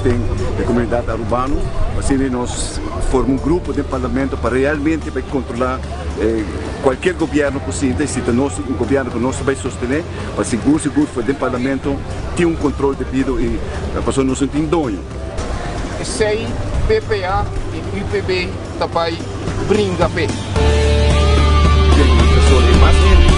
sosten di comunidad Arubano, asina nos forma un grupo den parlamento pa realmente bay controla cualkier gobierno cu sinta y si ta nos un gobierno cu nos ta bay sostene pa sigur sigur for den parlamento tin un control debido y pasobra nos no tin doño. Esey PPA y UPB ta bay bringa p'e. Mas hende.